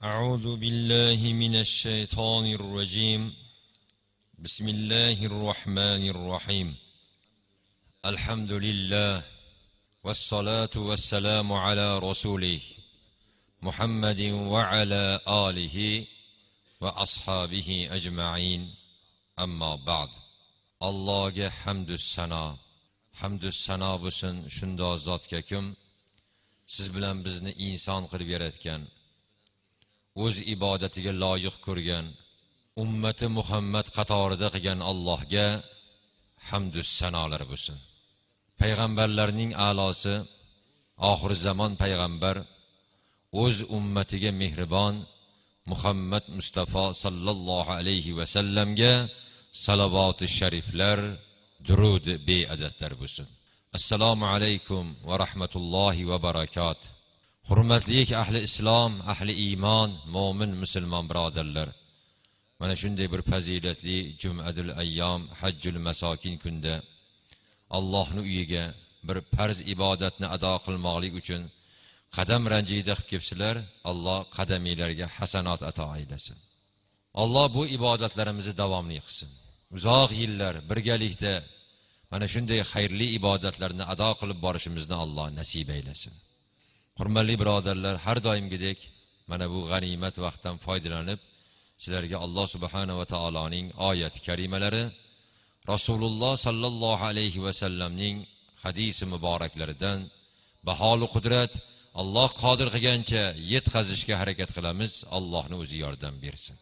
أعوذ بالله من الشيطان الرجيم. بسم الله الرحمن الرحيم. الحمد لله والصلاة والسلام على رسوله محمد وعلى آله وأصحابه أجمعين. أما بعد. Allohga hamdü sano, hamdü sano bo'lsin shundoq zotga kim siz bilan bizni inson qilib yaratgan, o'z ibodatiga loyiq ko'rgan, ummati Muhammad qatorida qilgan Allohga hamdü sanolar bo'lsin. Payg'ambarlarning a'losi, oxir zamon payg'ambar, o'z ummatiga mehribon Muhammad Mustafa sallallohu alayhi va sallamga salavoti shariflar, durud beadadlar bo'lsin. Assalomu alaykum va rahmatullohi va barakat. Hurmatli ahli islom, ahli iymon, mo'min musulmon birodarlar. Mana shunday bir fazilatli Jum'atul ayyom, Hajjul masokin kunda Allohning uyiga bir farz ibodatni ado qilmoqlik uchun qadam ranjida qilib kelibsizlar. Alloh qadaminglarga hasanot ato aylasin. Alloh bu ibodatlarimizni davomli qilsin. Uzoq yillar birgalikda mana shunday xayrli ibodatlarni ado qilib borishimizni Alloh nasib aylasin. Hurmatli birodarlar, har doimgidek mana bu g'animat vaqtdan foydalanib sizlarga Alloh subhanahu va taoloning oyat karimalari, Rasululloh sallallohu alayhi va sallamning hadisi muboraklaridan baholi qudrat, Alloh qodir qilgancha yetkazishga harakat qilamiz. Allohning o'zi yordam bersin.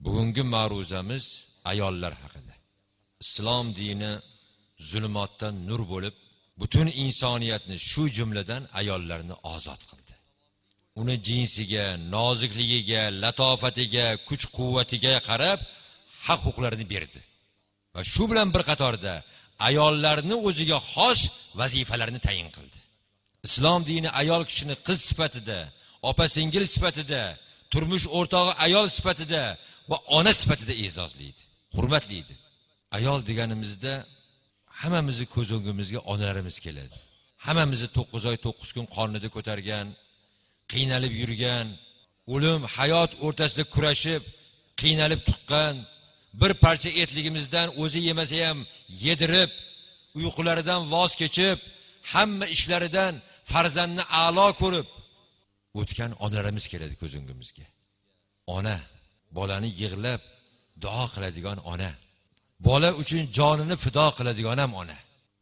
Bugungi ma'ruzamiz ayollar haqida. Islom dini zulmatdan nur bo'lib, butun insoniyatni, shu jumladan ayollarni ozod qildi. Uni jinsiga, nozikligiga, latofatiga, kuch-quvvatiga qarab haq-huquqlarini berdi. Va shu bilan bir qatorda ayollarni o'ziga xos vazifalarni tayin qildi. Islom dini ayol kishini qiz sifatida, opa-singil sifatida, turmush o'rtog'i ayol sifatida va ona sifatida e'zozlaydi, hurmatlaydi. Ayol deganimizda hammamizni ko'z o'ngimizga onalarimiz keladi. Hammamizni 9 oy 9 kun qornida ko'targan, qiynalib yurgan, o'lim hayot o'rtasida kurashib, qiynalib tuqqan, bir parcha etligimizdan o'zi yemasa ham yedirib, uyqularidan voz kechib, hamma ishlaridan farzandni a'lo ko'rib o'tgan onalarimiz keladi ko'z o'ngimizga. Ona, bolani yig'lab duo qiladigan ona, bola uchun jonini fido qiladigan ham ona.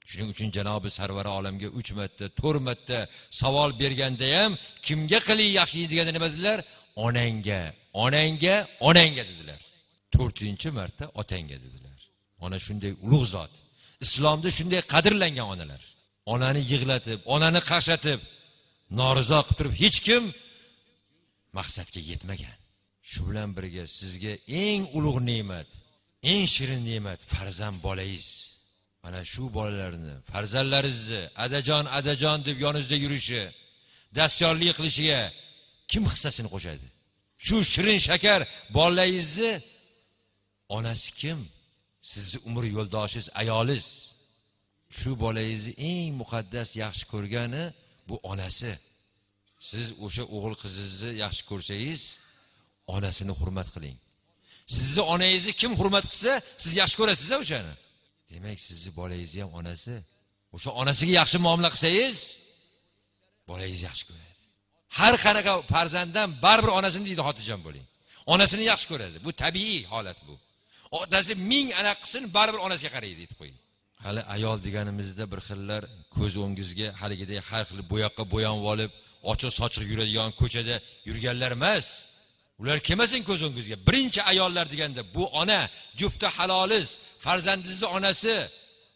Shuning uchun janobi sarvari olamga 3 marta, 4 marta savol berganda ham kimga qiling yaxshi deganda nima dedilar? Onangga, onangga, onangga dedilar. 4-marta otangga dedilar. Ona shunday ulug' zot. Islomda shunday qadrlangan onalar. Onani yig'latib, onani qashatib, norizo qilib turib hech kim maqsadga yetmagan. Shu bilan birga sizga eng ulug' ne'mat, eng shirin ne'mat farzand bolangiz. Mana shu bolalarni, farzandlaringizni adajon, adajon deb yoningizda yurishi, dastyorlik qilishiga kim hissasini qo'shadi? Shu shirin shakar bolangizni onasi kim? Sizni umr yo'ldoshingiz, ayolingiz. Shu bolangizni eng muqaddas yaxshi ko'rgani bu onasi. Siz o'sha o'g'il qizingizni yaxshi ko'rsangiz, onasini hurmat qiling. Sizni onangizni kim hurmat qilsa, siz yaxshi ko'rasiz o'shani. Demak, sizni bolangizni ham onasi. O'sha onasiga yaxshi muomala qilsangiz, bolangiz yaxshi ko'radi. Har qanaqa farzanddan baribir onasini deydi, xotirjam bo'ling. Onasini yaxshi ko'radi. Bu tabiiy holat bu. Otasi ming ana qilsin, baribir onasiga qaraydi, deb qo'ying. Hali ayol deganimizda bir xillar ko'z o'ngizga haligidek har xil bo'yoqqa bo'yanib olib, ochiq-sochiq yuradigan ko'chada yurganlar emas. Ular kelmasin ko'z o'ngizga. Birinchi ayollar deganda bu ona, jufti haloliz, farzandingizni onasi,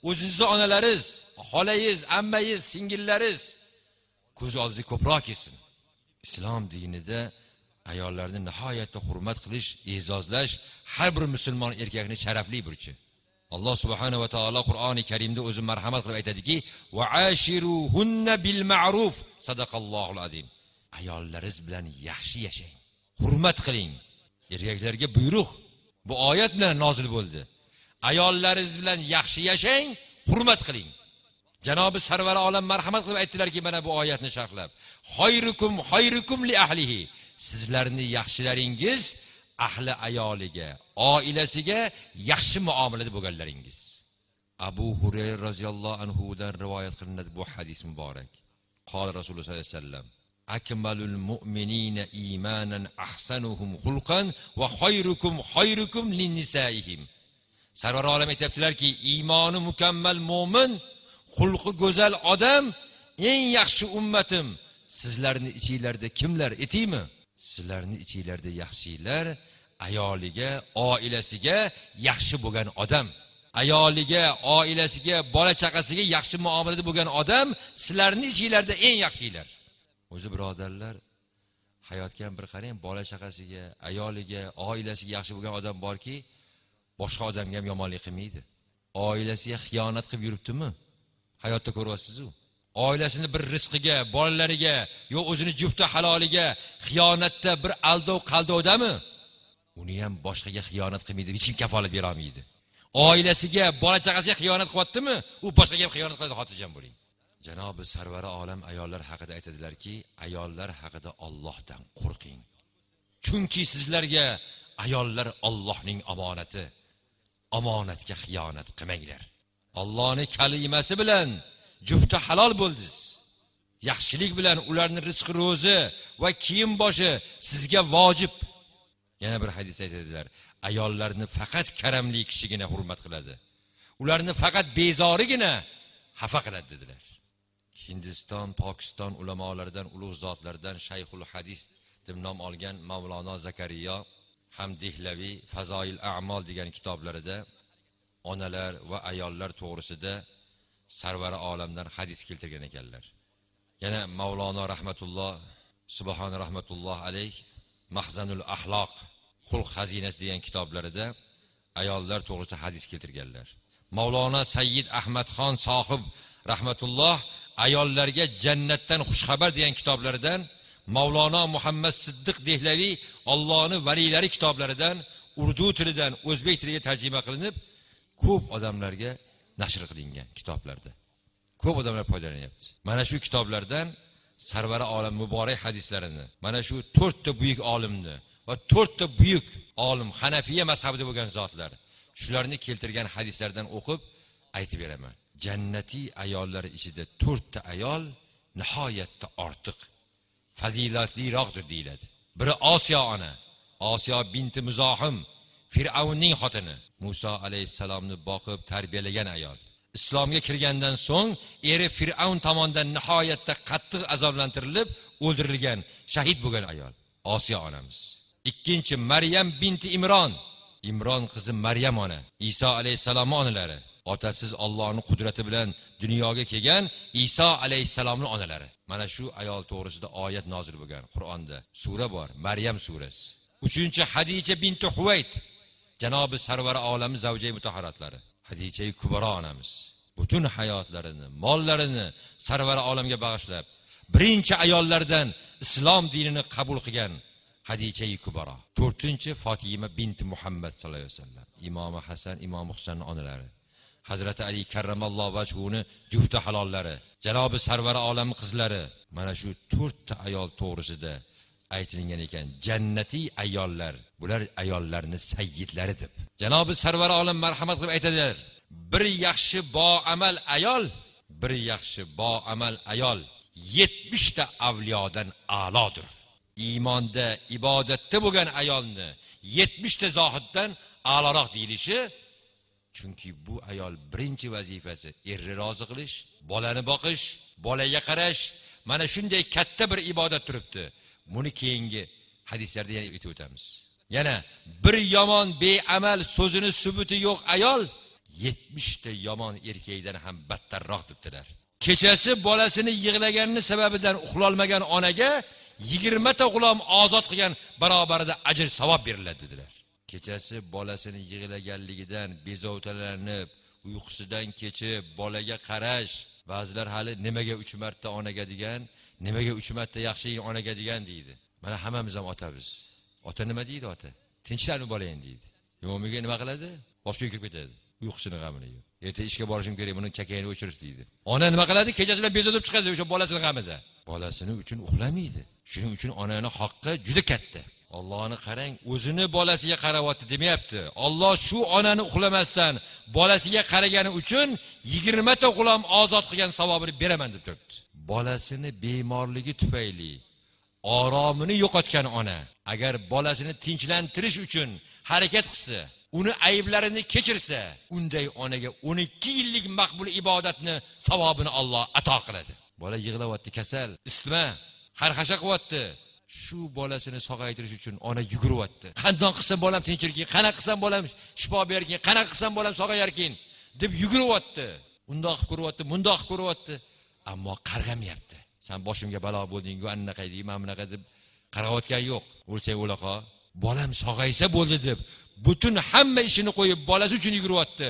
o'zingizni onalaringiz, xolangiz, ammangiz, singillaringiz ko'z oldingizga ko'proq kelsin. Islom dinida ayollarni nihoyatda hurmat qilish, e'zozlash har bir musulmon erkakning sharafli burchi. Alloh subhanahu va taolo Qur'oni Karimda o'zi marhamat qilib aytadiki: "Va ashiruhunna bil ma'ruf." Sadaqallohul azim. Ayollaringiz bilan yaxshi yashang, hurmat qiling. Erkaklarga buyruq bu oyat bilan nozil bo'ldi. Ayollaringiz bilan yaxshi yashang, hurmat qiling. Janobi sarvar olam marhamat qilib aytdilarki, mana bu oyatni sharhlab, "Xayrukum xayrukum li ahlihi." Sizlarni yaxshilaringiz ahli ayoliga, oilasiga yaxshi muomalada bo'lganlaringiz. Abu Hurayra roziyallohu anhu dan rivoyat qilinadi bu hadis muborak. Qol Rasululloh sollallohu alayhi vasallam: Akmalul mu'minina imanan ahsanuhum xulqan va xayrukum xayrukum linnisaihim. Sarvar olam aytibdilarki, iymoni mukammal mo'min, xulqi go'zal odam eng yaxshi ummatim. Sizlarni ichingizda kimlar etiymi? Sizlarni ichingizda yaxshilar ayoliga, oilasiga yaxshi bo'lgan odam. Ayoliga, oilasiga, bola chaqasiga yaxshi muomalada bo'lgan odam sizlarni ichingizda eng yaxshilar. O'zi birodarlar, hayotga ham bir qarang, bola chaqasiga, ayoliga, oilasiga yaxshi bo'lgan odam borki, boshqa odamga ham yomonlik qilmaydi. Oilasiga xiyonat qilib yuribdimi? Hayotda ko'ryapsiz-ku. Oilasini bir rizqiga, bolalariga, yo o'zini jufti haloliga xiyonatda bir aldov qaldovdami? Uni ham boshqaga xiyonat qilmaydi, hech kim kafolat bera olmaydi. Oilasiga, bola chaqasiga xiyonat qilyaptimi? U boshqaga ham xiyonat qiladi, xotirjam bo'ling. Janobi Sarvari olam ayollar haqida aytadilarki, ayollar haqida Allohdan qo'rqing. Chunki sizlarga ayollar Allohning omonati. Omonatga xiyonat qilmanglar. Allohning kalimasi bilan jufti halol bo'ldingiz. Yaxshilik bilan ularning rizqi ro'zi va kiyim boshi sizga vojib. Yana bir hadis aytadilar, ayollarni faqat karamli kishigina hurmat qiladi. Ularni faqat bezorigina xafa qiladi dedilar. Hindiston, Pokiston ulamolaridan, ulug' zotlardan Shayxul Hadis deb nom olgan Mavlono Zakariyo ham Dehlaviy Fazoil A'mol degan kitoblarida onalar va ayollar to'g'risida Sarvari olamdan hadis keltirgan ekanlar. Yana Mavlono rahmatulloh Subhon rahmatulloh alayh Mahzanul Axloq Xulq xazinasi degan kitoblarida ayollar to'g'risida hadis keltirganlar. Mavlono Sayyid Ahmadxon sohib rahmatulloh ayollarga jannatdan xushxabar degan kitoblaridan, Mavlono Muhammad Siddiq Dehlaviy Allohning valiylari kitoblaridan urdu tilidan o'zbek tiliga tarjima qilinib, ko'p odamlarga nashr qilingan kitoblarda. Ko'p odamlar foydalanyapti. Mana shu kitoblardan Sarvari olam muborak hadislarini, mana shu 4 ta buyuk olimni va 4 ta buyuk olim Hanafiya mazhabida bo'lgan zotlar, shularni keltirgan hadislardan o'qib aytib beraman. Jannatiy ayollar ichida 4 ta ayol nihoyatda ortiq, fazilatliroqdir deyiladi. Biri Osiyo ona, Osiyo binti Muzohim, Fir'avnning xotini, Musa alayhissalomni boqib tarbiyalagan ayol. Islomga kirgandan so'ng eri Fir'avn tomonidan nihoyatda qattiq azoblantirilib o'ldirilgan, shahid bo'lgan ayol Osiyo onamiz. Ikkinchi Maryam binti Imron, Imron qizi Maryam ona, Iso alayhissalomning onalari. Otasiz Allohning qudrati bilan dunyoga kelgan Iso alayhissalomning onalari. Mana shu ayol to'g'risida oyat nozil bo'lgan Qur'onda. Sura bor, Maryam surasi. Uchinchi Hadicha binti Huvayt, janobi Sarvari olami zavjay mutahharatlari. Hadicha Kubro onamiz. Butun hayotlarini, mollarini Sarvari olamga bag'ishlab, birinchi ayollardan islom dinini qabul qilgan Hadicha Kubro. To'rtinchi Fatima binti Muhammad sallallohu alayhi vasallam, Imomi Hasan, Imomi Husaynning onalari. Hazrati Ali karramallohu vajhuni jufti halollari, janobi Sarvari olam qizlari. Mana shu 4 ta ayol to'g'risida aytilgan ekan, jannatiy ayollar, bular ayollarning sayyidlari deb. Janobi Sarvari olam marhamat qilib aytadilar, bir yaxshi boamal ayol, bir yaxshi boamal ayol 70 ta avliyodan a'lodir. Iymonda, ibodatda bo'lgan ayolni 70 ta zohiddan a'loroq deyilishi, chunki bu ayol birinchi vazifasi erni rozi qilish, bolani boqish, bolaga qarash, mana shunday katta bir ibodat turibdi. Buni keyingi hadislarda yana aytib o'tamiz. Yana bir yomon beamal so'zini subuti yo'q ayol 70 ta yomon erkakdan ham battarroq debdilar. Kechasi bolasini yig'laganini sababidan uxlolmagan onaga 20 ta g'ulom ozod qilgan barobarida ajr savob beriladi dedilar. Kechasi bolasini yig'laganligidan bezovtalanib, uyqusidan kechib, bolaga qarash, ba'zilar hali nimaga 3 marta onaga degan, nimaga 3 marta yaxshi onaga degan deydi. Mana hammamiz ham otamiz. Ota nima deydi ota? Tinchlanib bolang deydi. Yo'miga nima qiladi? Boshqa kirib ketadi. Uyqusini g'amini yeb. Erta ishga borishim kerak, buni chakayini o'chirish deydi. Ona nima qiladi? Kechasi bilan bezovta chiqadi o'sha bolasini g'amida. Bolasini uchun uxlamaydi. Shuning uchun onani haqqi juda katta. Allohni qarang, o'zini bolasiga qarayapti demayapti. Alloh shu onani uxlamasdan bolasiga qaragani uchun 20 ta g'ulom ozod qilgan savobini beraman deb turibdi. Bolasini bemorligi tufayli oromini yo'qotgan ona agar bolasini tinchlantirish uchun harakat qilsa, uni ayblarini kechirsa, unday onaga 12 yillik maqbul ibodatni savobini Alloh ato qiladi. Bola yig'layapti, kasal, isitma, xarxasha qilyapti. Shu bolasini sog'aytirish uchun ona yuguryapti. Qandoq qilsam bolam tinchirkin, qanaqa qilsam bolam shifo berkin, qanaqa qilsam bolam sog'ayarkin deb yuguryapti. Undoq qilib ko'ryapti, bundoq qilib ko'ryapti, ammo qarg'amayapti. Sen boshimga balo bo'lding-ku, annaqa deyman, mana bunaqa deb qarg'ayotgan yo'q. O'lsang o'laqa, bolam sog'aysa bo'ldi deb butun hamma ishini qo'yib bolasi uchun yuguryapti.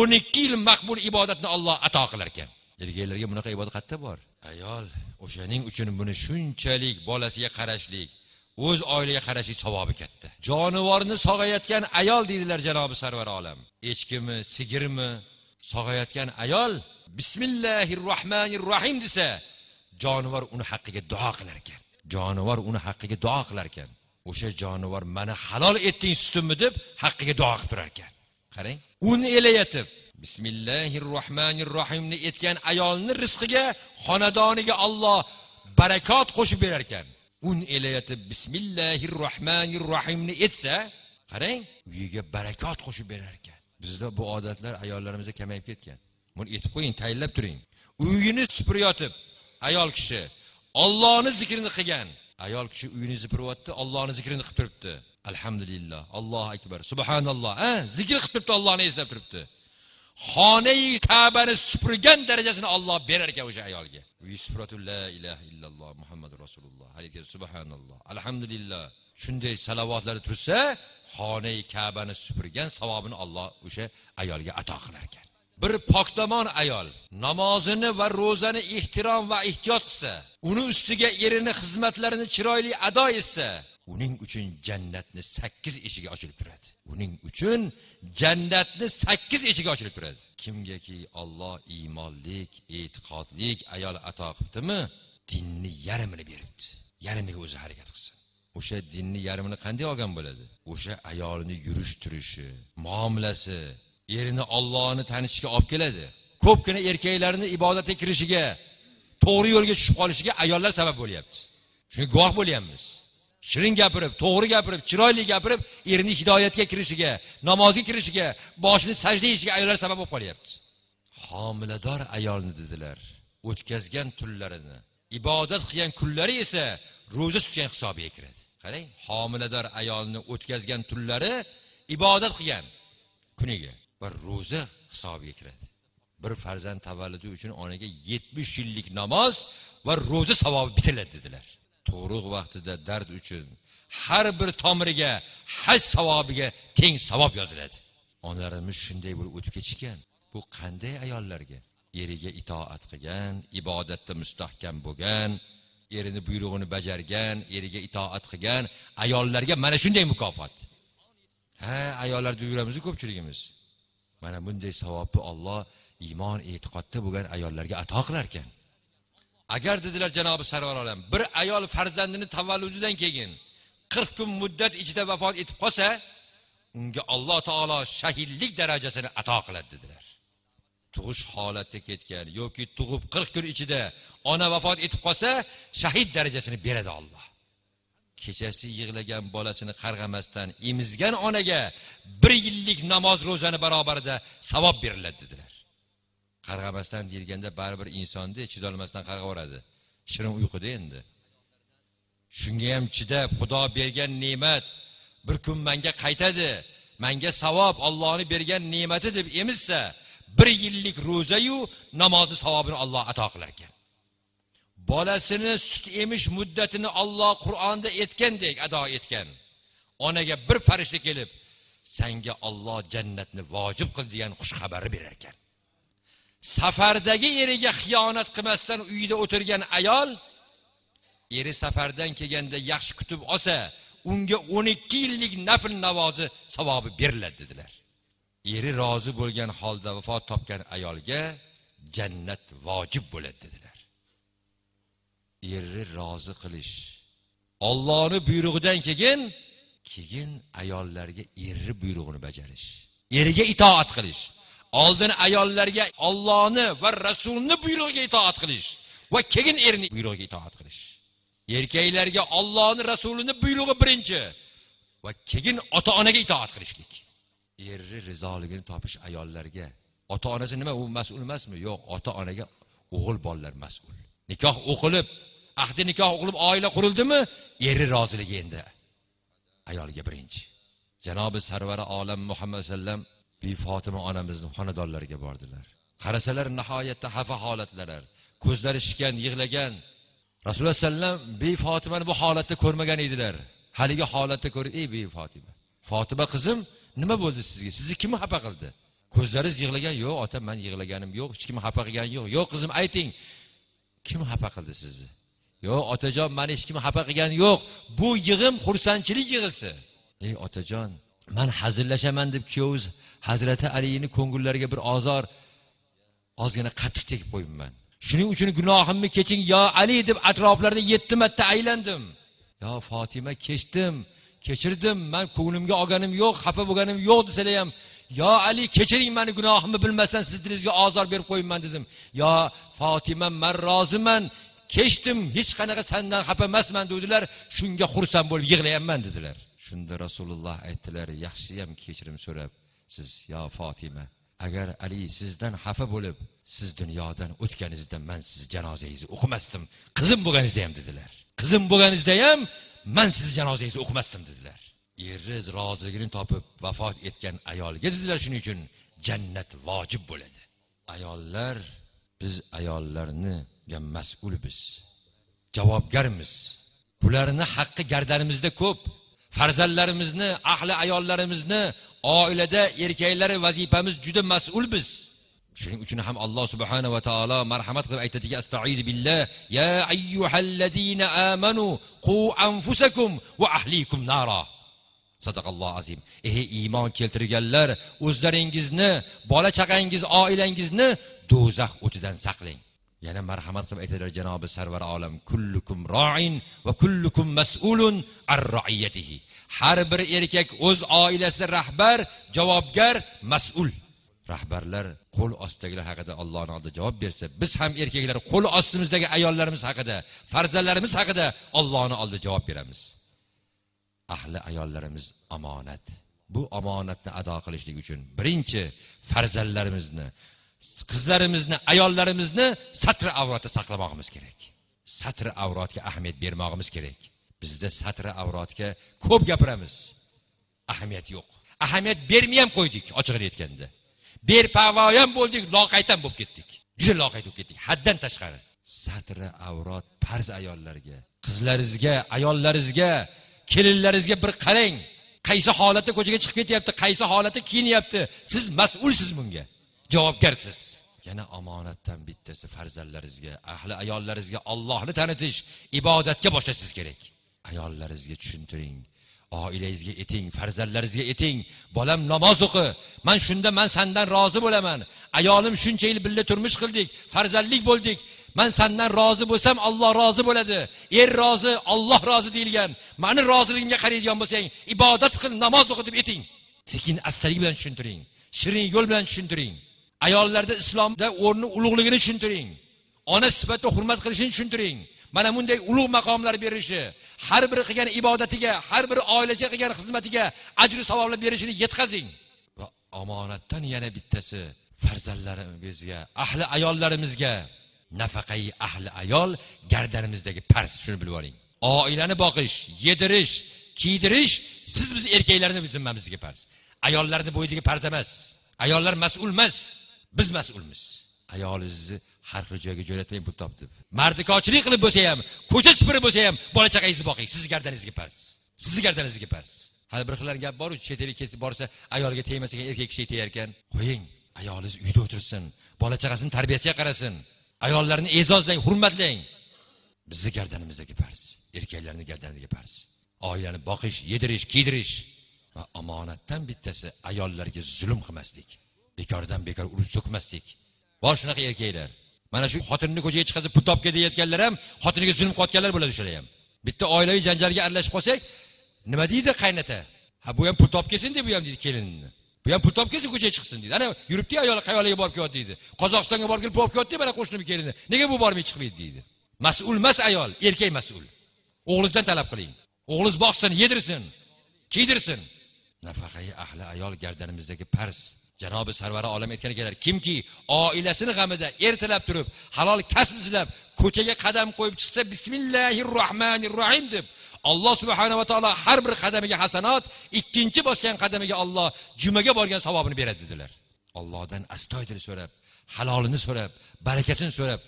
12 yil maqbul ibodatni Alloh ato qilar ekan. Erkaklarga bunaqa ibodat qayerda bor? Ayol o'shaning uchun buni shunchalik bolasiga qarashlik, o'z oilaga qarashlik savobi katta. Jonivorni sog'ayotgan ayol deydilar janobi sarvar olam. Echkimi, sigirmi sog'ayotgan ayol Bismillahirrohmanirrohim desa, jonivor uni haqqiga duo qilar ekan. Jonivor uni haqqiga duo qilar ekan. O'sha jonivor mana halol etding sutimni deb haqqiga duo qilib turar ekan. Qarang, uni elayotib Bismillahirrohmanirrohimni etgan ayolning rizqiga, xonadoniga Alloh barakot qo'shib berar ekan. Un elayotib Bismillahirrohmanirrohimni etsa, qarang, uyiga barakot qo'shib berar ekan. Bizda bu odatlar ayollarimizda kamayib ketgan. Buni etib qo'ying, tayinlab turing. Uyini supurayotib ayol kishi Allohning zikrini qilgan. Ayol kishi uyini supuryapti, Allohning zikrini qilib turibdi. Alhamdulillah, Allohu akbar, subhanalloh. Ha, zikr qilib turibdi, Allohni eslab turibdi. Xonai Ka'bani supurgan darajasini Alloh berar ekan o'sha ayolga. Uy supuratu la ilaha illalloh Muhammadur Rasululloh. Haligi subhanalloh, alhamdulillah. Shunday salovatlar tursa, xonai Ka'bani supurgan savobini Alloh o'sha ayolga ato qilar ekan. Bir pokdamon ayol namozini va ro'zani ehtirom va ehtiyot qilsa, uni ustiga erini xizmatlarini chiroyli ado etsa, uning uchun jannatni 8 eshigi ochilib turadi. Uning uchun jannatni 8 eshigi ochilib turadi. Kimgaki Alloh iymonlik, e'tiqodlik ayol ato qilibdimi, dinni yarmini beribdi. Yarmiga o'zi harakat qilsin. O'sha dinni yarmini qanday olgan bo'ladi? O'sha ayolini yurish turishi, muomalasi, erini Allohni tanishga olib keladi. Ko'pgina erkaklarni ibodatga kirishiga, to'g'ri yo'lga tushib qolishiga ayollar sabab bo'lyapti. Shunga guvoh bo'lyapmiz. Shirin gapirib, to'g'ri gapirib, chiroyli gapirib, erini hidoyatga kirishiga, namozga kirishiga, boshini sajda etishiga ayollar sabab bo'lib qolyapti. Homilador ayolni dedilar, o'tkazgan tunlarini, ibodat qilgan kunlari esa ro'za tutgan hisobiga kiradi. Qarang, homilador ayolni o'tkazgan tunlari ibodat qilgan kuniga va ro'za hisobiga kiradi. Bir farzand tavalludi uchun onaga 70 yillik namoz va ro'za savobi bitiladi dedilar. Tug'ruq vaqtida dard uchun har bir tomiriga haj savobiga teng savob yoziladi. Onalarimiz shunday bo'lib o'tib ketishgan. Bu qanday ayollarga? Eriga itoat qilgan, ibodatda mustahkam bo'lgan, erini buyrug'ini bajargan, eriga itoat qilgan ayollarga mana shunday mukofot. Ha, ayollar deb yuramiz ko'pchiligimiz. Mana bunday savobni Alloh iymon e'tiqodda bo'lgan ayollarga ato qilar ekan. Agar dedilar janobi sarvar olam, bir ayol farzandini tavalludidan keyin 40 kun muddat ichida vafot etib qolsa, unga Alloh taolo shahidlik darajasini ato qiladi dedilar. Tug'ish holatda ketgan yoki tug'ib 40 kun ichida ona vafot etib qolsa, shahid darajasini beradi Alloh. Kechasi yig'lagan bolasini qarg'amasdan emizgan onaga 1 yillik namoz ro'zani barobarida savob beriladi dedilar. Qarg'amasdan deyilganda baribir insonda chidolmasdan qarg'averadi. Shirin uyquda endi. Shunga ham chidab, Xudo bergan ne'mat bir kun menga qaytadi, menga savob Allohning bergan ne'mati deb emizsa, 1 yillik ro'za-yu namozni savobini Alloh ato qilar ekan. Bolasini sut emish muddatini Alloh Qur'onda etgandek ado etgan onaga bir farishta kelib, senga Alloh jannatni vojib qildi degan xush xabarni berar ekan. Safardagi eriga xiyonat qilmasdan uyida o'tirgan ayol eri safardan kelganda yaxshi kutib olsa, unga 12 yillik nafl namozi savobi beriladi dedilar. Eri rozi bo'lgan holda vafot topgan ayolga jannat vojib bo'ladi dedilar. Erni rozi qilish, Allohning buyrug'idan keyin ayollarga eri buyrug'ini bajarish. Eriga itoat qilish. Oldin ayollarga Allohni va Rasulni buyrug'iga itoat qilish va keyin erining buyrug'iga itoat qilish. Erkaklarga Allohning Rasulini buyrug'i birinchi va keyin ota-onaga itoat qilishlik. Eri rizoligini topish ayollarga. Ota-onasi nima, u mas'ul emasmi? Yo'q, ota-onaga o'g'il bolalar mas'ul. Nikoh o'qilib, ahdi nikoh o'qilib oila qurildimi, eri roziligi endi ayolga birinchi. Janobi Sarvari olam Muhammad sallam bi Fatima onamizning xonadonlariga bordilar. Qarasalar nihoyatda xafa holatlar, ko'zlari shishgan, yig'lagan. Rasululloh sallam bi Fatimani bu holatda ko'rmagan edilar. Haligi holatda ko'rib, ey bi Fatima, Fatima qizim, nima bo'ldi sizga? Sizni kim xafa qildi? Ko'zlaringiz yig'lagan. Yo'q, ota, men yig'laganim yo'q, hech kim xafa qilgani yo'q. Yo'q qizim, ayting. Kim xafa qildi sizni? Yo'q, otajon, meni hech kim xafa qilgani yo'q. Bu yig'im xursandchilik yig'isi. Ey otajon, men hazillashaman deb kuyovingiz Hazrati Aliyni ko'ngillariga bir ozor, ozgina qattiq tegib qo'yibman. Shuning uchun gunohimni keching yo Ali deb atroflarda 7 marta aylandim. Yo Fatima, kechdim, kechirdim, men ko'nglimga olganim yo'q, xafa bo'lganim yo'q desalar ham, yo Ali kechiring meni gunohimni bilmasdan siz dilingizga ozor berib qo'yibman dedim. Yo Fatima, men roziman, kechdim, hech qanaqa sendan xafa emasman dedilar. Shunga xursand bo'lib yig'layapman dedilar. Shunda Rasululloh aytdilar, yaxshi ham kechirim so'rab siz yo Fatima, agar Ali sizdan xafa bo'lib siz dunyodan o'tganingizda men sizni janozangizni o'qimasdim, qizim bo'lganingizda ham dedilar. Qizim bo'lganingizda ham men sizni janozangizni o'qimasdim dedilar. Eri roziligini topib vafot etgan ayolga dedilar, shuning uchun jannat vojib bo'ladi. Ayollar, biz ayollarni mas'ulmiz, javobgarmiz. Bularni haqqi gardanimizda ko'p. Farzandlarimizni, ahli ayollarimizni, oilada erkaklar vazifamiz juda mas'ulmiz. Shuning uchun ham Alloh subhanahu va taolo marhamat qilib aytadiki, astaidu billah, ya ayyuhallazina amanu qu anfusakum va ahlikum nara. Sadaqallohu azim. Ey iymon keltirganlar, o'zlaringizni, bola chaqangiz, oilangizni do'zax o'tidan saqlang. Yana marhamat qilib aytadilar janobi Sarvar olam, kullukum ra'in va kullukum mas'ulun ar ra'iyatihi. Har bir erkak o'z oilasida rahbar, javobgar, mas'ul. Rahbarlar qo'l ostidagilar haqida Allohning oldida javob bersa, biz ham erkaklar qo'l ostimizdagi ayollarimiz haqida, farzandlarimiz haqida Allohning oldida javob beramiz. Ahli ayollarimiz omonat. Bu omonatni ado qilishlik uchun birinchi farzandlarimizni, qizlarimizni, ayollarimizni satr avratda saqlamoqimiz kerak. Satr avratga ahamiyat bermoqimiz kerak. Bizda satr avratga ko'p gapiramiz. Ahamiyat yo'q. Ahamiyat bermay ham qo'ydik, ochig'ini aytganda. Berparvo ham bo'ldik, loqayt ham bo'lib ketdik. Juda loqayt bo'lib ketdik, haddan tashqari. Satr avrat farz ayollarga, qizlaringizga, ayollaringizga, kelinlaringizga bir qarang. Qaysi holatda ko'chaga chiqib ketyapti, qaysi holatda kiyinyapti? Siz mas'ulsiz bunga. Javobgarsiz. Yana omonatdan bittasi farzandlaringizga, ahli ayollaringizga Allohni tanitish, ibodatga boshlashingiz kerak. Ayollaringizga tushuntiring, oilangizga eting, farzandlaringizga eting. Bolam namoz o'qi, men shunda men sendan rozi bo'laman. Ayolim shuncha yil birga turmush qildik, farzandlik bo'ldik. Men sendan rozi bo'lsam Alloh rozi bo'ladi. Er rozi, Alloh rozi deyilgan. Meni roziligimga qaraydigan bo'lsang, ibodat qil, namoz o'qi deb eting. Sekin astalik bilan tushuntiring, shirin yo'l bilan tushuntiring. Ayollarda islomda o'rni ulug'ligini tushuntiring. Ona sifatida hurmat qilishini tushuntiring. Mana bunday ulug' maqomlar berishi, har bir qilgan ibodatiga, har bir oilaga qilgan xizmatiga ajr savoblar berishini yetkazing. Va omonatdan yana bittasi farzandlarimizga, ahli ayollarimizga nafaqai ahli ayol gardanimizdagi farz, shuni bilib oling. Oilani boqish, yedirish, kiydirish siz biz erkaklarni zimmamizga farz. Ayollarni bo'yniga farz emas. Ayollar mas'ul emas, biz mas'ulmiz. Ayolingizni har xil joyga jo'natmang pul topib. Mardikochilik qilib bo'lsa ham, ko'cha supurib bo'lsa ham bola chaqangizni boqing, sizni gardaningizga farz. Sizni gardaningizga farz. Hali bir xillar gap bor-ku, chet elga ketib borsa ayolga tegmas ekan, erkak kishiga tegar ekan. Qo'ying, ayolingiz uyda o'tirsin, bola chaqasini tarbiyasiga qarasin. Ayollarni e'zozlang, hurmatlang. Bizni gardanimizdagi farz, erkaklarning gardanidagi farz. Oilani boqish, yedirish, kiydirish va omonatdan bittasi ayollarga zulm qilmaslik. Bekordan bekor urib so'kmaslik. Bor shunaqa erkaklar. Mana shu xotinini ko'chaga chiqazib pul topga deyotganlar ham xotiniga zulm qilayotganlar bo'ladi o'shalar ham. Bitta oilaviy janjalga aralashib qolsak, nima deydi qaynota? Ha, bu ham pul topib kelsin deb, bu ham deydi kelinini. Bu ham pul topib kelsin, ko'chaga chiqsin deydi. Ana yuribdi ayol qayoliga borib kelyapti deydi. Qozog'istonga borib kelib pul olib kelyapti, mana qo'shnim kelini. Nega bu bormay chiqmaydi deydi. Mas'ul emas ayol, erkak mas'ul. O'g'lingizdan talab qiling. O'g'lingiz boqsin, yedirsin, kiydirsin. Nafaqai ahli ayol gardanimizdagi farz. Janobi Sarvari olam aytgan ekanlar, kimki oilasini g'amida ertalab turib, halol kasb izlab, ko'chaga qadam qo'yib chiqsa, bismillahirrohmanirrohim deb Alloh subhanahu va taolo har bir qadamiga hasanot, ikkinchi bosgan qadamiga Alloh jumaga borgan savobini beradi dedilar. Allohdan astoydil so'rab, halolini so'rab, barakasini so'rab,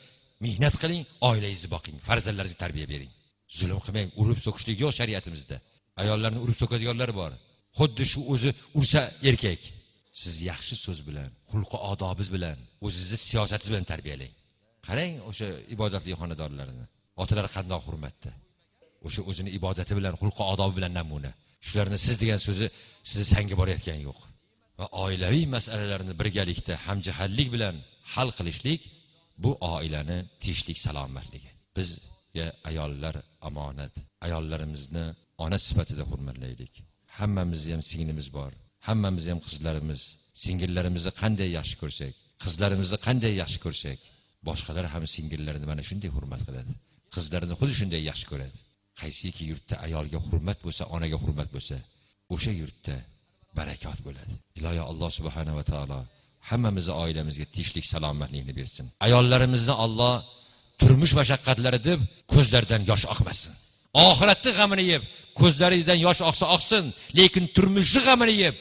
mehnat qiling, oilangizni boqing, farzandlaringizga tarbiya bering. Zulm qilmang, urib so'kishlik yo'q shariatimizda. Ayollarni urib so'kadiganlar bor. Xuddi shu o'zi ursa erkak. Siz yaxshi so'z bilan, xulqi odobingiz bilan, o'zingizni siyosatingiz bilan tarbiyalang. Qarang o'sha ibodatli xonadonlarni. Otalar qanday hurmatda. O'sha o'zini ibodati bilan, xulqi odobi bilan namuna. Shularni siz degan so'zi sizni sanga borayotgani yo'q. Va oilaviy masalalarni birgalikda hamjihatlik bilan hal qilishlik bu oilani tinchlik, salomatligi. Bizga ayollar omonat. Ayollarimizni ona sifatida hurmatlaylik. Hammamizni ham singlimiz bor. Hammamiz ham qizlarimiz, singillarimizni qanday yaxshi ko'rsak, qizlarimizni qanday yaxshi ko'rsak, boshqalar ham singillarini mana shunday hurmat qiladi. Qizlarini xuddi shunday yaxshi ko'radi. Qaysiki yurtda ayolga hurmat bo'lsa, onaga hurmat bo'lsa, o'sha yurtda barakot bo'ladi. Iloyo Alloh subhanahu va taolo hammamizni oilamizga tinchlik, salomatlikni bersin. Ayollarimizni Alloh turmush mashaqqatlari deb ko'zlaridan yosh oqmasin. Oxiratning g'amini yeb, ko'zlaridan yosh oqsa oqsin, lekin turmushning g'amini yeb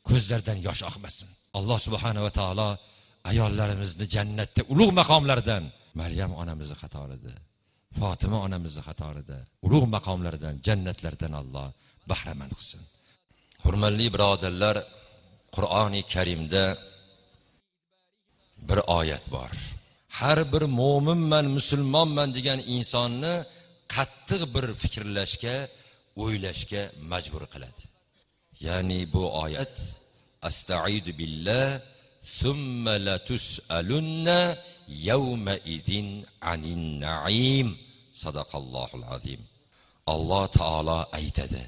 ko'zlaridan yosh oqmasin. Alloh subhanahu va taolo ayollarimizni jannatda ulug' maqomlardan, Maryam onamizni qatorida, Fatima onamizni qatorida, ulug' maqomlardan, jannatlardan Alloh bahramand qilsin. Hurmatli birodarlar, Qur'oni Karimda bir oyat bor. Har bir mo'minman, musulmonman degan insonni qattiq bir fikrlashga, o'ylashga majbur qiladi. Ya'ni bu oyat astaidu billah summa latus'alunna yawma idin anin na'im. Sadaqallohul azim. Alloh taolo aytadi: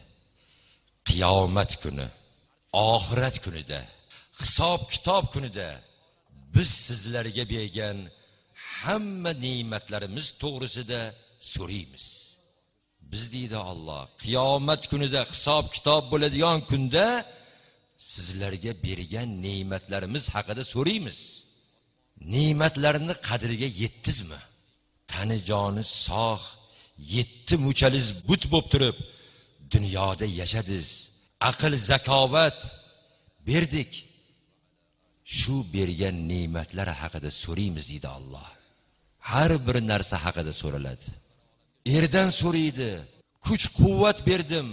qiyomat kuni, oxirat kunida, hisob kitob kunida biz sizlarga bergan hamma ne'matlarimiz to'g'risida so'raymiz. Biz deydi Alloh, qiyomat kunida, hisob kitob bo'ladigan kunda sizlarga bergan ne'matlarimiz haqida so'raymiz. Ne'matlarni qadriga yetdizmi? Tani joni sog', yetti muchaliz but bo'lib turib dunyoda yashadiz. Aql, zakovat berdik. Shu bergan ne'matlar haqida so'raymiz deydi Alloh. Har bir narsa haqida so'raladi. Erdan so'raydi, kuch quvvat berdim,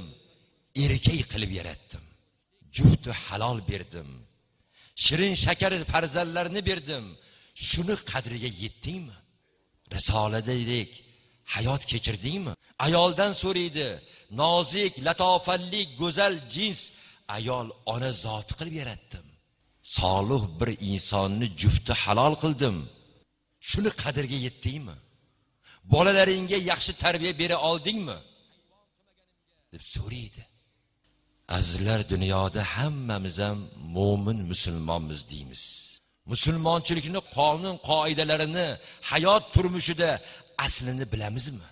erkak qilib yaratdim. Jufti halol berdim. Shirin shakar farzandlarni berdim. Shuni qadriga yetdingmi? Risoladek hayot kechirdingmi? Ayoldan so'raydi, nozik, latofatli, go'zal jins ayol ona zoti qilib yaratdim. Solih bir insonni jufti halol qildim. Shuni qadriga yetdingmi? Bolalaringga yaxshi tarbiya bera oldingmi? Deb so'raydi. Azizlar, dunyoda hammamiz ham mo'min musulmonmiz deymiz. Musulmonchilikni qonun qoidalarini hayot turmushida aslini bilamizmi?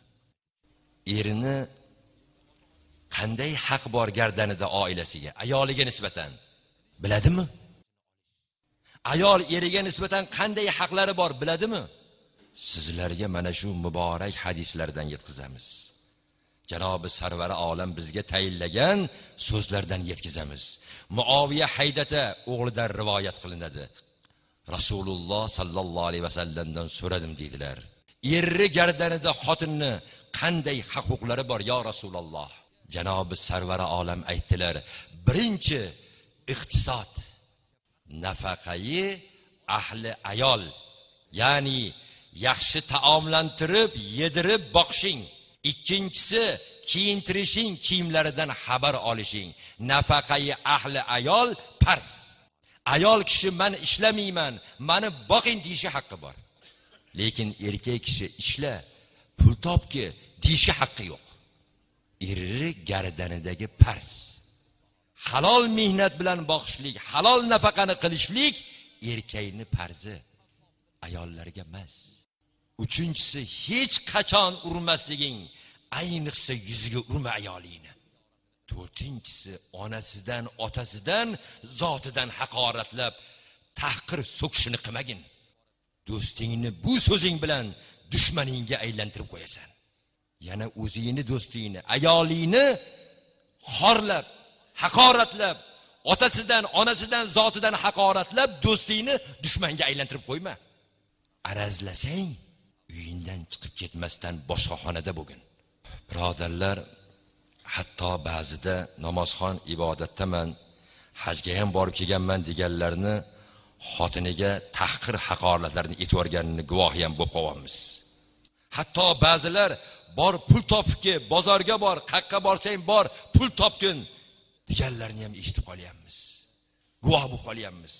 Erini qanday haq bor gardanida oilasiga, ayoliga nisbatan biladimi? Ayol eriga nisbatan qanday haqlari bor biladimi? Sizlarga mana shu muborak hadislardan yetkazamiz. Janobi Sarvari olam bizga tayinlagan so'zlardan yetkazamiz. Muoviya Haydata o'g'lidan rivoyat qilinadi. Rasululloh sallallohu alayhi vasallamdan so'radim deydilar. Erri gardanida xotinni qanday huquqlari bor yo Rasululloh? Janobi Sarvari olam aytdilar: birinchi iqtisod, nafaqai ahli ayol, ya'ni yaxshi taomlantirib, yedirib boqishing. Ikkinchisi kiyintirishing, kiyimlaridan xabar olishing. Nafaqai ahli ayol farz. Ayol kishi men ishlamayman, meni boqing deyishga haqqi bor. Lekin erkak kishi ishla, pul topki deyishga haqqi yo'q. Eri gardanidagi farz. Halol mehnat bilan boqishlik, halol nafaqani qilishlik erkakni farzi, ayollarga emas. Uchinchisi, hech qachon urmasliging, ayniqsa yuziga urma ayolingni. To'rtinchisi, onasidan, otasidan, zotidan haqoratlab, tahqir so'kishini qilmagin. Do'stingni bu so'zing bilan dushmaningga aylantirib qo'yasan. Yana o'zingni do'stingni, ayolingni xorlab, haqoratlab, otasidan, onasidan, zotidan haqoratlab do'stingni dushmanga aylantirib qo'yma. Arazlasang, uyingdan chiqib ketmasdan boshqa xonada bo'lgin. Birodarlar, hatto ba'zida namozxon ibodatdaman, hajga ham borib kelganman deganlarni xotiniga tahqir haqoratlarni etvorganini guvohi ham bo'lib qolyapmiz. Hatto ba'zilar bor pul topib kel, bozorga bor, qayerga borsang bor, pul topgin deganlarni ham eshitib qolyapmiz. Guvoh bo'lib qolyapmiz.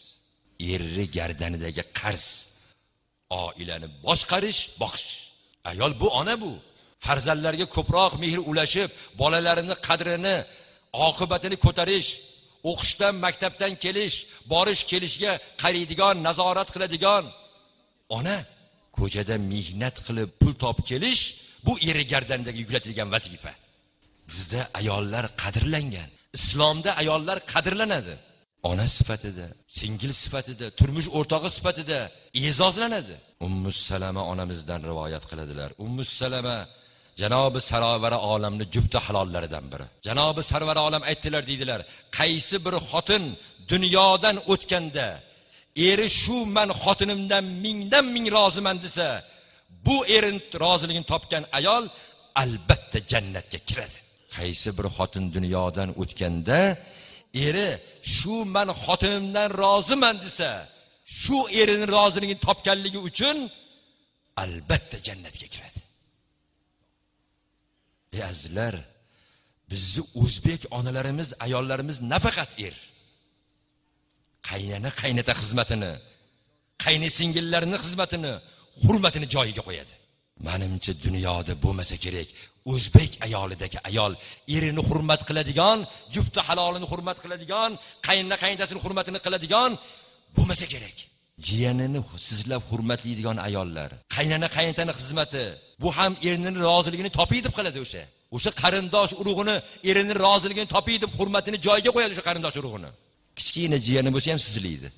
Erri gardanidagi qarz, oilani boshqarish, boqish. Ayol bu, ona bu. Farzandlarga ko'proq mehr ulashib, bolalarini qadrini, oqibatini ko'tarish, o'qishdan, maktabdan kelish, borish kelishga qaraydigan, nazorat qiladigan ona. Ko'chada mehnat qilib pul topib kelish bu eri gardanidagi yuklatilgan vazifa. Bizda ayollar qadrlangan. Islomda ayollar qadrlanadi. Ona sifatida, singil sifatida, turmush o'rtog'i sifatida e'zozlanadi. Ummu Salama onamizdan rivoyat qiladilar. Ummu Salama janobi sarvari olamni jufti halollaridan biri. Janobi sarvari olam aytdilar, deydilar, qaysi bir xotin dunyodan o'tganda eri shu man xotinimdan mingdan ming roziman desa, bu erin roziligini topgan ayol albatta jannatga kiradi. Qaysi bir xotin dunyodan o'tganda eri shu man xotinimdan roziman desa, shu erini roziligini topganligi uchun albatta jannatga kiradi. Ey azizlar, bizni o'zbek onalarimiz, ayollarimiz nafaqat er, qaynana qaynota xizmatini, qaynisingillarning xizmatini, hurmatini joyiga qo'yadi. Menimcha dunyoda bo'lmasa kerak, o'zbek ayolidagi ayol erini hurmat qiladigan, jufti halolini hurmat qiladigan, qaynona qaynotasini hurmatini qiladigan bo'lmasa kerak. Jiyanini sizlab hurmatlaydigan ayollar, qaynona qaynotani xizmati, bu ham erining roziligini topib deb qiladi o'sha. O'sha qarindosh urug'ini, erining roziligini topib deb hurmatini joyiga qo'yadi o'sha qarindosh urug'ini. Kichkina jiyani bo'lsa ham sizlaydi.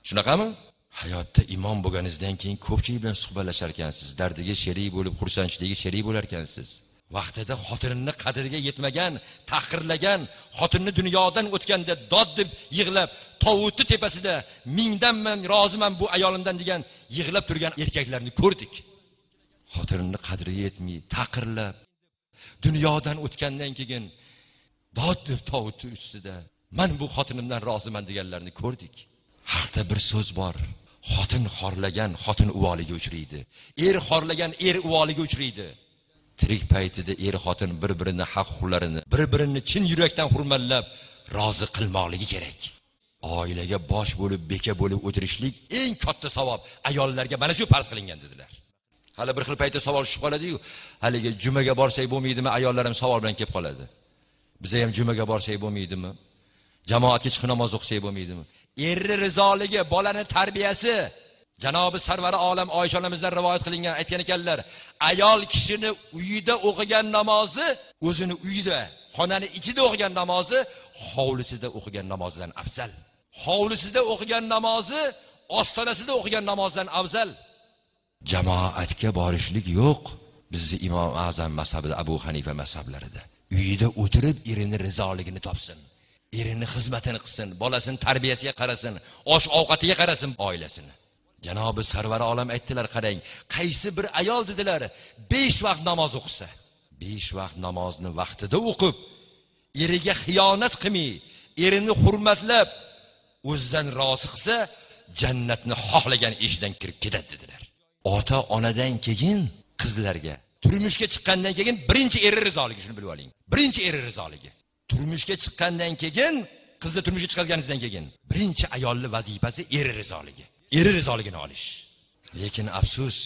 Shunaqami? Hayotda imom bo'lganingizdan keyin ko'pchilik bilan suhbatlashar ekansiz, dardiga sherik bo'lib, xursandchiligiga sherik bo'lar ekansiz. Vaqtida xotinini qadriga yetmagan, tahqirlagan, xotinni dunyodan o'tganda dod deb yig'lab, tovutni tepasida mingdan men roziman bu ayolimdan degan yig'lab turgan erkaklarni ko'rdik. Xotinini qadriga yetmay, tahqirlab, dunyodan o'tgandan keyin dod deb tovutni ustida men bu xotinimdan roziman deganlarni ko'rdik. Haqda bir so'z bor. Xotin xorlagan xotin uvoliga uchraydi. Er xorlagan er uvoliga uchraydi. Tirik paytida er xotin bir-birini haq-huquqlarini, bir-birini chin yurakdan hurmatlab rozi qilmoqligi kerak. Oilaga bosh bo'lib, beka bo'lib o'tirishlik eng katta savob. Ayollarga mana shu farz qilingan dedilar. Hali bir xil paytda savol tushib qoladi-yu, haligi jumaga borsak bo'lmaydimi? Ayollar ham savol bilan kelib qoladi. Biz ham jumaga borsak bo'lmaydimi? Jamoatga chiqib namoz o'qisak bo'lmaydimi? Erni rizoligi, bolani tarbiyasi. Janobi sarvari olam Oysha onamizdan rivoyat qilingan, aytgan ekanlar, ayol kishini uyida o'qigan namozi, o'zini uyida, xonani ichida o'qigan namozi hovlisida o'qigan namozidan afzal. Hovlisida o'qigan namozi ostonasida o'qigan namozdan afzal. Jamoatga borishlik yo'q. Bizni Imom Azam mazhabida, Abu Hanifa mazhablarida. Uyida o'tirib erini rizoligini topsin. Erini xizmatini qilsin, bolasini tarbiyasiga qarasin, osh ovqatiga qarasin oilasini. Janobi sarvari olam aytdilar, qarang, qaysi bir ayol dedilar, 5 vaqt namoz o'qisa, 5 vaqt namozni vaqtida o'qib, eriga xiyonat qilmay, erini hurmatlab, o'zidan rozi qilsa, jannatni xohlagan eshigidan kirib ketadi dedilar. Ota onadan keyin qizlarga turmushga chiqqandan keyin birinchi eri rizoligi, shuni bilib oling. Birinchi eri rizoligi. Turmushga chiqqandan keyin, qizni turmushga chiqazganingizdan keyin birinchi ayolning vazifasi eri rizoligi. Eri rizoligini olish. Lekin afsus,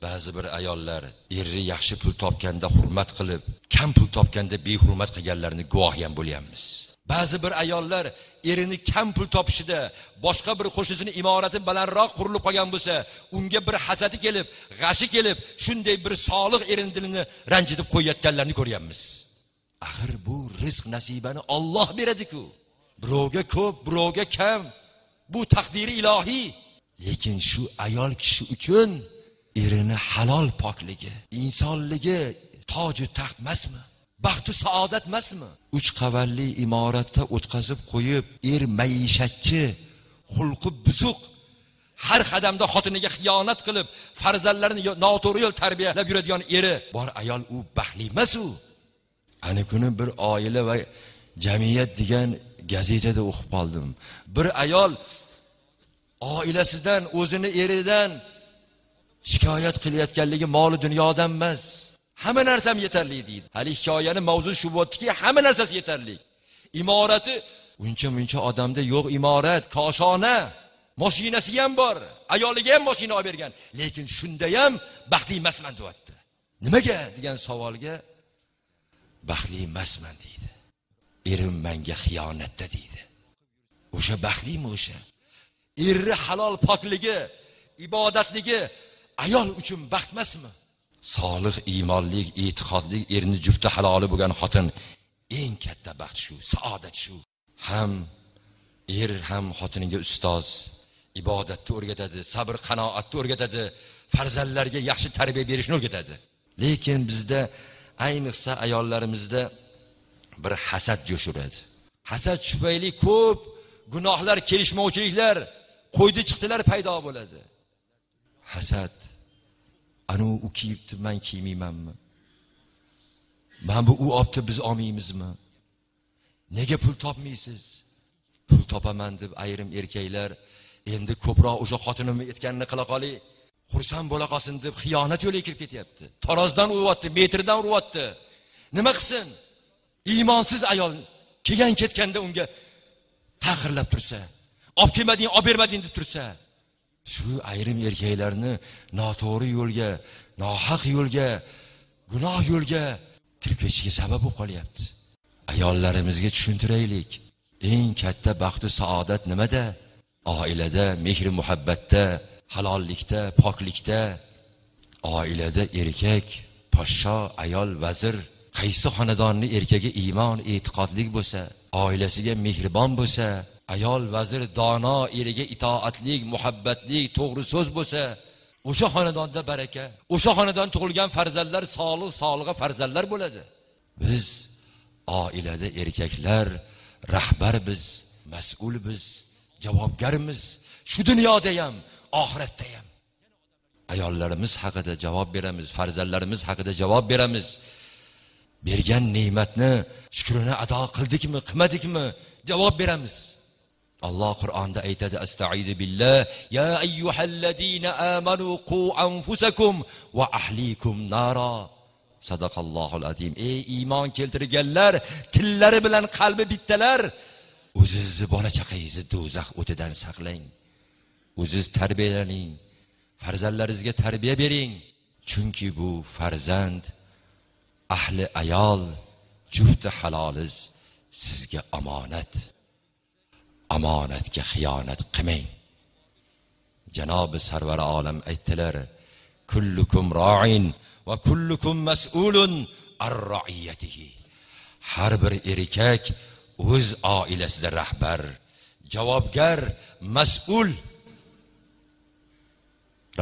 Ba'zi bir ayollar eri yaxshi pul topganda hurmat qilib, kam pul topganda behurmat qilganlarini guvohi ham bo'lyapmiz. Ba'zi bir ayollar erini kam pul topishida boshqa bir qo'shnisining imorati balandroq qurilib qolgan bo'lsa, unga bir hasadi kelib, g'ashi kelib, shunday bir solih erini dilini ranjitib qo'yayotganlarni ko'ryapmiz. Axir bu rizq nasibani Alloh beradi-ku. Birovga ko'p, birovga kam. Bu taqdiri ilohiy. Lekin shu ayol kishi uchun erini halol pokligi, insonligi toju taxt emasmi? Baxtu saodat emasmi? 3 qavatli imoratda o'tkazib qo'yib, er maishatchi, xulqi buzuq, har qadamda xotiniga xiyonat qilib, farzandlarini noto'g'ri yo'l tarbiyalab yuradigan eri bor ayol u baxtli emas u. Ana kuni bir oila va jamiyat degan gazetada o'qib qoldim. Bir ayol oilasidan, o'zini eridan shikoyat qilayotganligi moli dunyodan emas. Hamma narsam yetarli deydi. Hali hikoyani mavzusi shu bo'ptiki, hamma narsasi yetarli. Imorati uncha-muncha odamda yo'q imorat, koshona, mashinasi ham bor, ayoliga ham mashina olib bergan, lekin shunda ham baxtli emasman deyapti. Nimaga degan savolga baxtli emasman deydi. Erim menga xiyonatda deydi. O'sha baxtlimi o'sha? Eri halol pokligi, ibodatligi ayol uchun baxt emasmi? Solih, iymonli, e'tiqodli erni jufti haloli bo'lgan xotin eng katta baxt shu, saodat shu. Ham er ham xotiniga ustoz, ibodatni o'rgatadi, sabr qanoatni o'rgatadi, farzandlarga yaxshi tarbiya berishni o'rgatadi. Lekin bizda ayniqsa ayollarimizda bir hasad jo'shuradi. Hasad tufayli ko'p gunohlar, kelishmovchiliklar, qo'ydi chiqdilar paydo bo'ladi. Hasad. Anu u kiyibdi, men kiymaymanmi? Men bu u olibdi, biz olmaymizmi? Nega pul topmaysiz? Pul topaman deb ayrim erkaklar endi ko'proq o'sha xotinimni aytganini qila qolay, xursand bo'la qolsin deb xiyonat yo'liga kirib ketyapti. Tarozdan uryapti, metrdan uryapti. Nima qilsin? Iymonsiz ayol kelgan ketganda unga taqirlab tursa, olib kelmading, olib bermading deb tursa, shu ayrim erkaklarni noto'g'ri yo'lga, nohaq yo'lga, gunoh yo'lga kirib ketishiga sabab bo'lib qolyapti. Ayollarimizga tushuntiraylik. Eng katta baxtu saodat nimada? Oilada, mehr muhabbatda, halollikda, poklikda. Oilada erkak podsho, ayol vazir. Qaysi xonadonni erkagi iymon, e'tiqodli bo'lsa, oilasiga mehribon bo'lsa, ayol vazir dono, eriga itoatli, muhabbatli, to'g'ri so'z bo'lsa, o'sha xonadonda baraka, o'sha xonadon tug'ilgan farzandlar solih, soliha farzandlar bo'ladi. Biz oilada erkaklar rahbarmiz, mas'ulmiz, javobgarmiz. Shu dunyoda ham, oxiratda ham. Ayollarimiz haqida javob beramiz, farzandlarimiz haqida javob beramiz. Bergan ne'matni shukrini ado qildikmi, qilmadikmi, javob beramiz. Alloh Qur'onda aytadi: Astaidu billah, ya ayyuhallazina amanu qu anfusakum va ahlikum nara. Sadaqallohul azim. Ey iymon keltirganlar, tillari bilan qalbi bittalar, o'zingizni bola chaqangizni do'zax o'tidan saqlang. O'zingiz tarbiyalaning, farzandlaringizga tarbiya bering. Chunki bu farzand ahli ayol, jufti haloliz sizga omonat. Omonatga xiyonat qilmang. Janobi Sarvar olam aytdilar: kullukum ra'in va kullukum mas'ulun ar ra'iyatihi. Har bir erkak o'z oilasida rahbar, javobgar, mas'ul.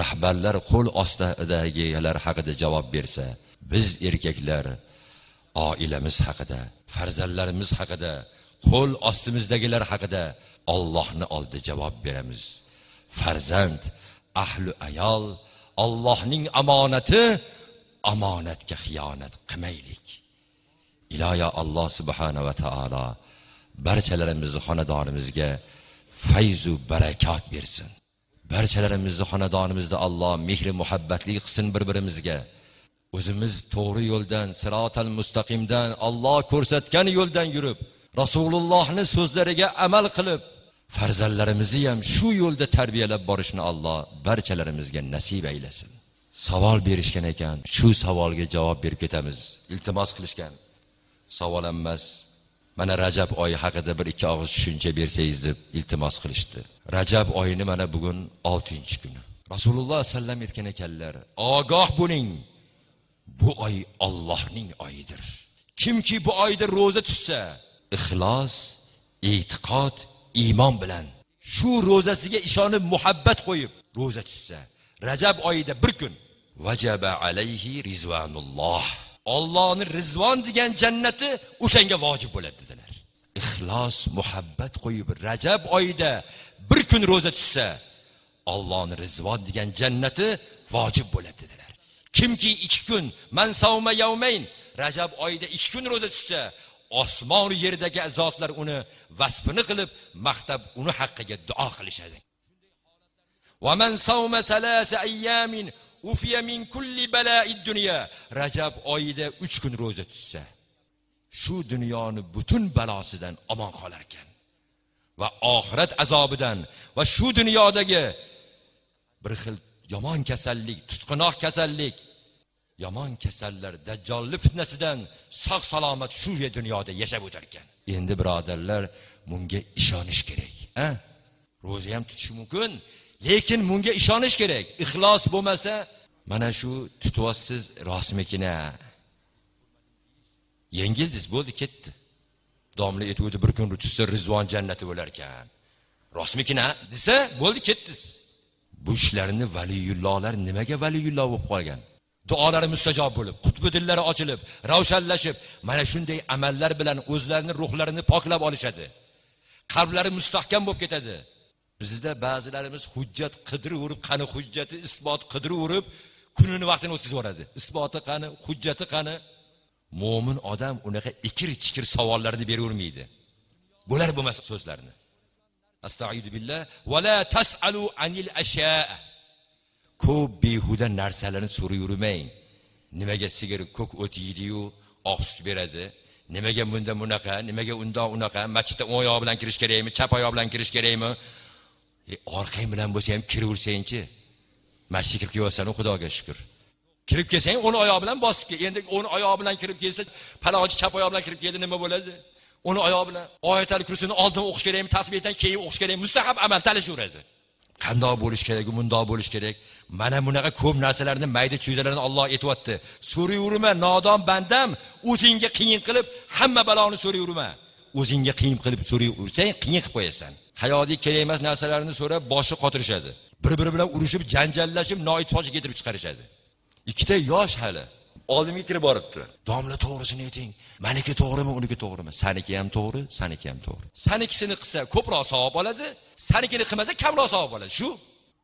Rahbarlar qo'l ostidagilar haqida javob bersa, biz erkaklar oilamiz haqida, farzandlarimiz haqida, qo'l ostimizdagilar haqida Allohni oldida javob beramiz. Farzand, ahli ayol Allohning omonati, omonatga xiyonat qilmaylik. Iloyo Alloh subhanahu va taolo barchalarimizni xonadonimizga fayz va barakot bersin. Barchalarimizni xonadonimizda Alloh mehr muhabbatli qilsin bir-birimizga. O'zimiz to'g'ri yo'ldan, sirotal mustaqimdan, Alloh ko'rsatgan yo'ldan yurib, Rasulullohning so'zlariga amal qilib, farzandlarimizni ham shu yo'lda tarbiyalab borishni Alloh barchalarimizga nasib aylasin. Savol berishgan ekan, shu savolga javob berib ketamiz. Iltimos qilishgan. Savol emas, mana Rajab oyi haqida bir ikki og'iz tushuncha bersangiz deb iltimos qilishdi. Rajab oyini mana bugun 6-kuni. Rasululloh sallam aytgan ekanlar, ogoh bo'ling. Bu oy Allohning oyidir. Kimki bu oyda roza tutsa, ixlos, e'tiqod, iymon bilan shu rozasiga ishonib muhabbat qo'yib roza tutsa, Rajab oyida bir kun vajaba alayhi rizvanulloh. Allohning rizvon degan jannati o'shanga vojib bo'ladi dedilar. Ixlos, muhabbat qo'yib Rajab oyida bir kun roza tutsa, Allohning rizvon degan jannati vojib bo'ladi dedilar. Kimki 2 kun man savma yawmayn, Rajab oyida 2 kun roza tutsa, osmon yerdagi zotlar uni vasfini qilib maqtab uni haqqiga duo qilishadi. Va man savma salasa ayyamin ufiya min kulli bala'id dunya. Rajab oyida 3 kun roza tutsa, shu dunyoni butun balosidan omon qolar ekan va oxirat azobidan va shu dunyodagi bir xil yomon kasallik, tutqinoq kasallik, yomon kasallar, dajjollik fitnasidan sog' salomat shu dunyoda yashab o'tar ekan. Endi birodarlar, bunga ishonish kerak, ha? Roza ham tutish mumkin, lekin bunga ishonish kerak. Ixlos bo'lmasa, mana shu tutyapsiz rostmikina. Yengildiz, bo'ldi, ketdi. Domla aytuvdi, bir kun tutsa rizvon jannati bo'lar ekan. Rostmikina desa, bo'ldi, ketdiz. Bu ishlarni valiyullohlar nimaga valiyulloh bo'lib qolgan? Duolari mustajob bo'lib, qutbi dillari ochilib, ravshanlashib, mana shunday amallar bilan o'zlarining ruhlarini poklab olishadi. Qalblari mustahkam bo'lib ketadi. Bizda ba'zilarimiz hujjat qidiraverib, qani hujjati, isbot qidiraverib, kunini vaqtini o'tkazib yuboradi. Isboti qani, hujjati qani? Mo'min odam unaqa ikir-chikir savollarni beravermaydi. Bo'lar bo'lmas so'zlarni. Astaidu billah va la tasalu anil asha. Ko'p behuda narsalarni so'rayvermang. Nimaga sigir ko'k o't yeydi-yu, oq sut beradi? Nimaga bunda bunaqa, nimaga unda unaqa? Masjidda o'ng oyoq bilan kirish kerakmi, chap oyoq bilan kirish kerakmi? Orqang bilan bo'lsa ham kiraversangchi. Masjidga kirib kelyapsan, Xudoga shukr. Kirib kelsang, o'ng oyoq bilan bosib kel. Endi o'ng oyoq bilan kirib kelsa, palonchi chap oyoq bilan kirib keldi, nima bo'ladi? O'ng oyoq bilan oyatal kursini oldin o'qish kerakmi, tasbihdan keyin o'qish kerakmi? Mustahab amal talashaveradi. Qandoq bo'lish kerak, bundoq bo'lish kerak. Mana bunaqa ko'p narsalarni, mayda chuydalarni Alloh aytayapti. So'rayverma, nodon bandam, o'zingga qiyin qilib hamma baloni so'rayverma. O'zingga qiyin qilib so'rayversang, qiyin qilib qo'yasan. Hayotda kerak emas narsalarni so'rab boshi qotirishadi. Bir-biri bilan urushib, janjallashib, noittifoqlik keltirib chiqarishadi. Ikkita yosh hali oldimga kirib boribdi. Domla to'g'risini ayting. Meniki to'g'rimi, uniki to'g'rimi? Saniki ham to'g'ri, saniki ham to'g'ri. Sanikisini qilsa ko'proq savob oladi, sanikini qilmasa kamroq savob oladi. Shu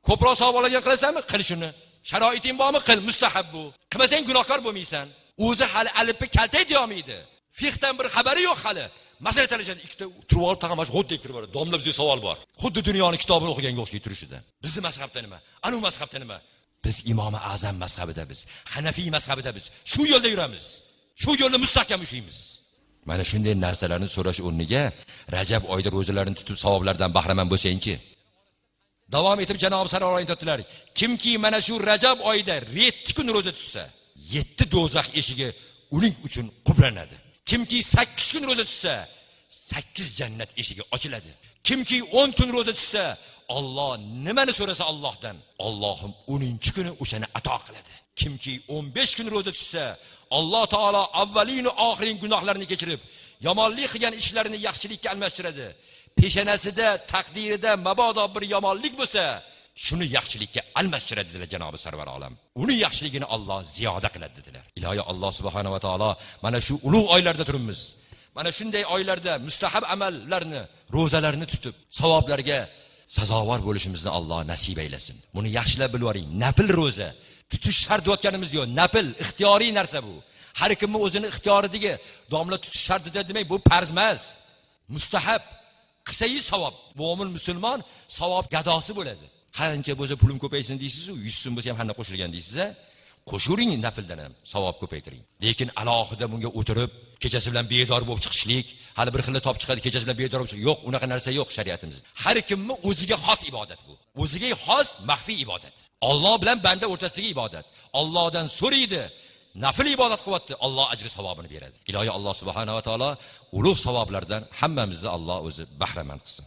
ko'proq savob oladigan qilasanmi? Qil shuni. Sharoiting bormi? Qil, mustahab bu. Qilmasang gunohkor bo'lmaysan. O'zi hali alifni kaltak deya olmaydi. Fiqhdan bir xabari yo'q hali. Masala talashadi, ikkita turib olib tag'amash xuddi kirib boradi. Domla bizga savol bor. Xuddi dunyoni kitobini o'qiganga o'xshaydi turishida. Bizni mazhabda nima? Anu mazhabda nima? Biz Imom Azam mazhabida biz, Hanafiy mazhabida biz. Shu yo'lda yuramiz. Shu yo'lda mustahkam ushlaymiz. Mana shunday narsalarni so'rash o'rniga Rajab oyida ro'zalarni tutib savoblardan bahramand bo'lsangchi. Davom etib janob Sarvar aytdilar, kimki mana shu Rajab oyida 7 kun ro'za tutsa, 7 do'zax eshigi uning uchun qublanadi. Kimki 8 kun ro'za tutsa, 8 jannat eshigi ochiladi. Kimki 10 kun ro'za tutsa, Alloh nimani so'rasa Allohdan, Allohim 10-kuni o'shani ato qiladi. Kimki 15 kun ro'za tutsa, Alloh taolo avvalin va oxirin gunohlarini kechirib, yomonlik qilgan ishlarini yaxshilikka almashtiradi. Peshanasida, taqdirida mabodo bir yomonlik bo'lsa, shuni yaxshilikka almashtiradi dedilar janobi Sarvar olam. Uni yaxshiligini Alloh ziyoda qiladi dedilar. Ilohi Alloh subhanahu va taolo mana shu ulug' oylarda turibmiz. Mana shunday oylarda mustahab amallarni, ro'zalarni tutib, savoblarga sazovor bo'lishimizni Alloh nasib aylasin. Buni yaxshilab bilib oling. Nafl ro'za tutish shart deyotganimiz yo'q. Nafl ixtiyoriy narsa bu. Har kimning o'zini ixtiyoridagi domla tutish shart demak bu farz emas. Mustahab qilsangiz savob. Mo'min musulmon savob gadosi bo'ladi. Qancha bo'lsa pulim ko'paysin deysiz-u, 100 so'm bo'lsa ham hamma qo'shilgan deysiz-a? Qo'shavering nafldan ham savob ko'paytiring. Lekin alohida bunga o'tirib, kechasi bilan bedor bo'lib chiqishlik, Hali bir xili top chiqadi, kechasi bilan bedor bo'lib. Yo'q, unaqa narsa yo'q shariatimizda. Har kimni o'ziga xos ibodat bu. O'ziga xos maxfiy ibodat. Alloh bilan banda o'rtasidagi ibodat. Allohdan so'raydi, nafl ibodat qilyapti, Alloh ajri savobini beradi. Ilohiy Alloh subhanahu va taolo ulug' savoblardan hammamizni Alloh o'zi bahramand qilsin.